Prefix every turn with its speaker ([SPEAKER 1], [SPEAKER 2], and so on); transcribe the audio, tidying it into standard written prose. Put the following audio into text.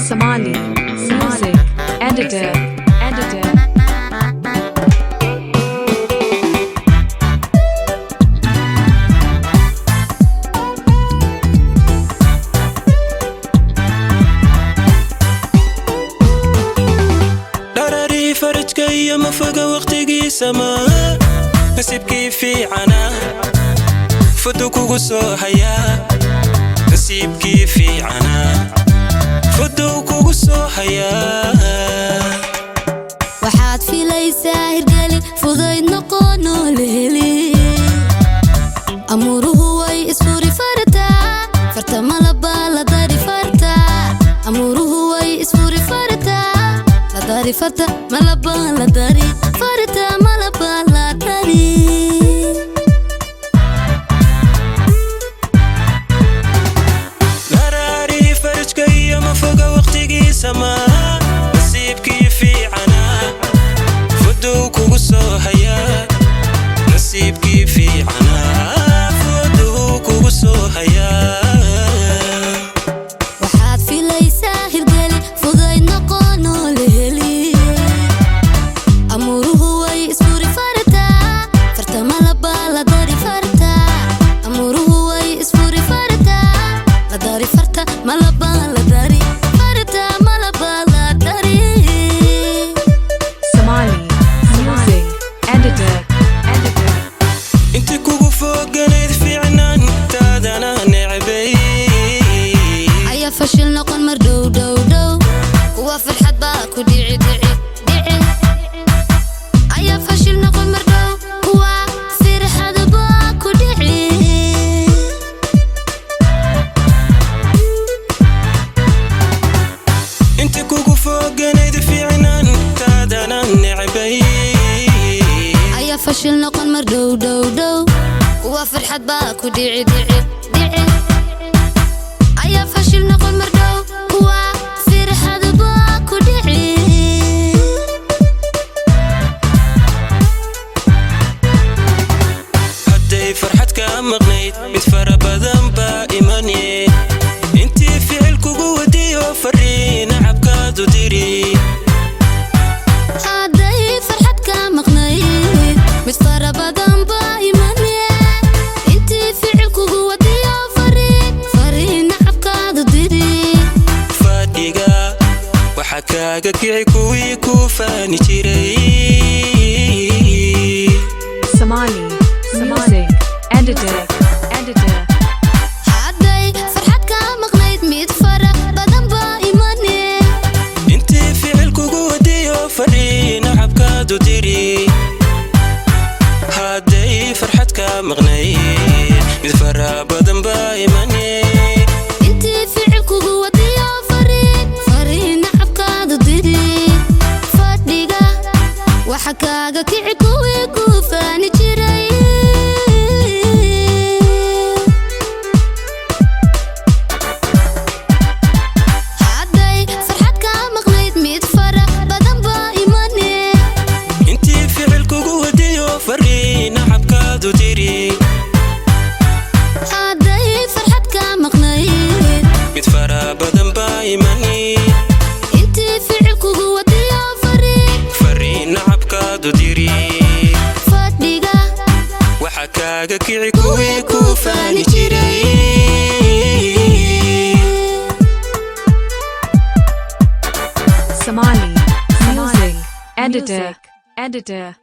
[SPEAKER 1] Somali Music Editor Editor.
[SPEAKER 2] Dhararii farajka iyo mafoga wakhtigiisa ma nasiibkii fiicanaa fudu kugu soo hayaa, nasiibkii fiicanaa fuduu kugu soo hayaa.
[SPEAKER 3] Waxaad filaysaa hirgeli, fudayd noqonoo la heli. Amuuruhu way isfuri fartaa, farta malabaa la dari fartaa. Amuuruhu way isfuri fartaa, la dari farta malabaa la dari farta malabaa la dari.
[SPEAKER 2] Dhararii farajka iyo mafoga wakhtigiisa ma nasiibkii fiicanaa fuduu kugu soo hayaa, nasiibkii fiicanaa fuduu kugu soo hayaa.
[SPEAKER 3] Waxaad filaysaa hirgeli, fudayd noqonoo la heli. Amuuruhu way isfuri fartaa, farta malabaa la dari fartaa. Amuuruhu way isfuri fartaa, la dari farta malabaa la dari farta malabaa la dari.
[SPEAKER 1] Somali Music Editor Editor.
[SPEAKER 2] Inti kugu fooganayd fiicnaantaadana necbay
[SPEAKER 3] Ayaa fashil noqon mar dhow dhow dhow, kuwa farxad baa ku dhici dhici dhici. Ayaa fashil noqon mar dhow, kuwa farxad baa ku dhici.
[SPEAKER 2] Inti kugu fooganayd fiicnaantaadana necbay
[SPEAKER 3] Ayaa fashil noqon mar dhow dhow dhow, kuwa farxad baa ku dhici dhici dhici. Ayaa fashil noqon mar dhow, kuwa farxad baa ku dhici.
[SPEAKER 2] Hadday farxad kaa maqnayd, mid fara badan baa imanye. Intii ficil kugu wadiyo fariin nacabkaadu diri.
[SPEAKER 3] Hadday farxad ka maqnayd, mid fara badan baa imane. Intii ficil kugu wadiyo fariin fariin nacabkaadu diri.
[SPEAKER 2] Fadhiga waxaa kaaga kici kuwii ku faani jiray.
[SPEAKER 1] Somali Music Editor Editor.
[SPEAKER 3] Hadday farxad ka maqnayd, mid fara badan baa imane.
[SPEAKER 2] Intii ficil kugu wadiyo fariin nacabkaadu diri, hadday farxad ka maqnayd, mid fara badan baa imane.
[SPEAKER 3] Intii ficil kugu wadiyo fariin fariin nacabkaadu diri, fadhiga waxa kaaga kici kuwii ku faani jiray. Hadday farxad ka maqnayd, mid fara badan baa imane.
[SPEAKER 2] Intii ficil kugu wadiyo fariin nacabkaadu diri,
[SPEAKER 3] Hadday farxad ka maqnayd,
[SPEAKER 2] mid fara badan baa imani.
[SPEAKER 3] Intii ficil kugu wadiyo fariin
[SPEAKER 2] fariin nacabkaadu diri,
[SPEAKER 3] fadhiga
[SPEAKER 2] waxaa kaaga kici kuwii ku faani jiray.
[SPEAKER 1] Somali Music Editor Editor.